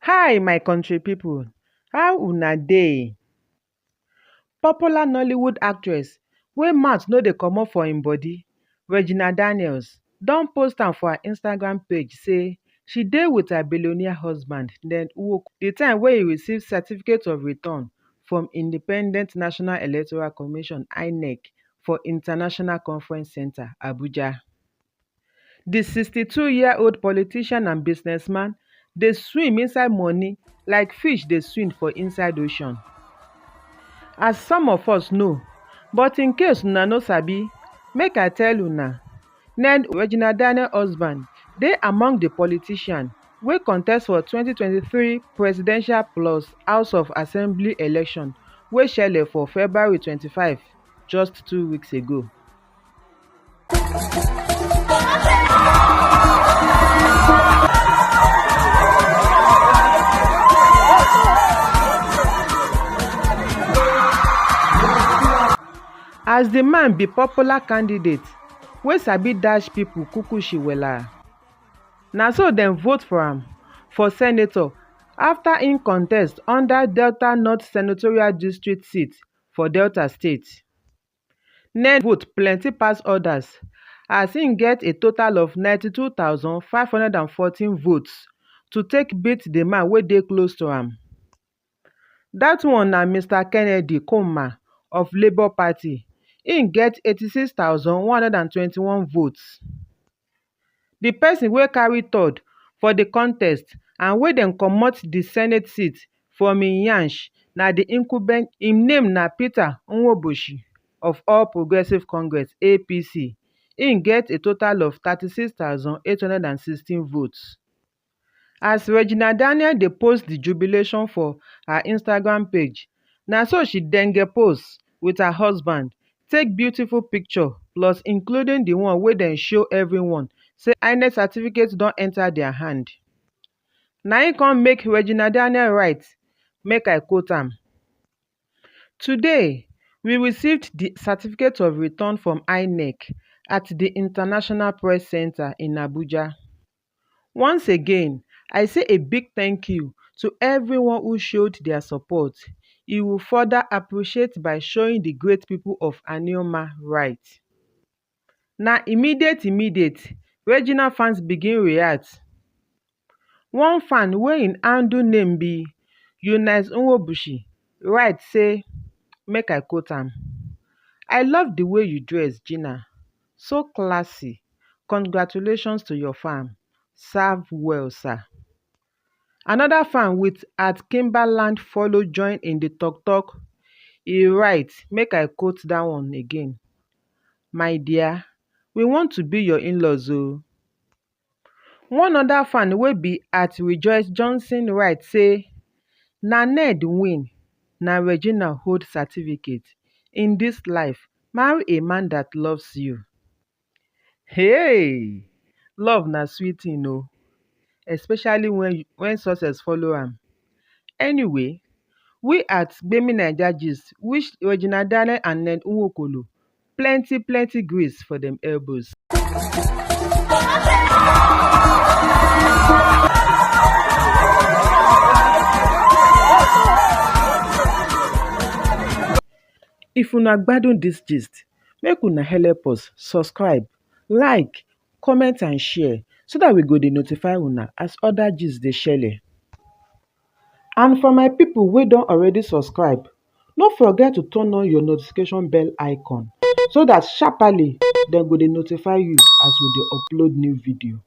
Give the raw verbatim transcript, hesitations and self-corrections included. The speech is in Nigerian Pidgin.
Hi, my country people. How una dey? Popular Nollywood actress wey mouth no dey comot for im body, Regina Daniels, don post am for her Instagram page say she dey with her billionaire husband, Ned Nwoko, the time wey he receive certificate of return from Independent National Electoral Commission, INEC, for International Conference Center, Abuja. The sixty-two-year-old politician and businessman dey swim inside money like fish dey swim for inside ocean. As some of us know, but in case una no sabi, make I tell una, Ned, Regina Daniel husband, dey among the politician wey contest for twenty twenty-three presidential plus House of Assembly election wey shele for February twenty-five, just two weeks ago. As the man be popular candidate wey sabi dash people kukushi wella, na so dem vote for am for senator after im contest under Delta North Senatorial District seat for Delta State. Ned vote plenty pass others, as im get a total of ninety-two thousand five hundred and fourteen votes to take beat the man wey dey close to am. That one na Mister Kennedy Koma of Labour Party. Im get eighty-six thousand one hundred and twenty-one votes. The person wey carry third for the contest and wey dem comot the Senate seat from im yansh na the incumbent, im name na Peter Nwoboshi of All Progressive Congress, A P C. Im get a total of thirty-six thousand eight hundred and sixteen votes. As Regina Daniel dey post the jubilation for her Instagram page, na so she denge pose with her husband, take beautiful picture, plus including the one wey dem show everyone say INEC certificate don enter their hand. Na im come make Regina Daniel write, make I quote am. Today, we received the certificate of return from INEC at the International Press Center in Abuja. Once again, I say a big thank you to everyone who showed their support. You will further appreciate by showing the great people of Anioma right. Na immediate, immediate, Regina fans begin react. One fan wey im handle name be Eunice Nwobushi write say, make I quote am, "I love the way you dress, Gina. So classy. Congratulations to your fam. Serve well, sir." Another fan with at Kimberland follow join in the talk talk. He write, make I quote that one again. "My dear, we want to be your in-laws o." One other fan wey be at Rejoice Johnson write say, "Na Ned win, na Regina hold certificate. In this life, marry a man that loves you." Hey! Love na sweet thing o, especially when, when success follow am. Anyway, we at Gbemi Naija Gist wish Regina Daniel and Ned Nwokolo plenty, plenty grace for dem elbows. If una gbadun this gist, make una help us subscribe, like, comment and share so that we go dey notify una as other gist dey shele. And for my people wey don already subscribe, no forget to turn on your notification bell icon so that sharply dem go dey notify you as we dey upload new video.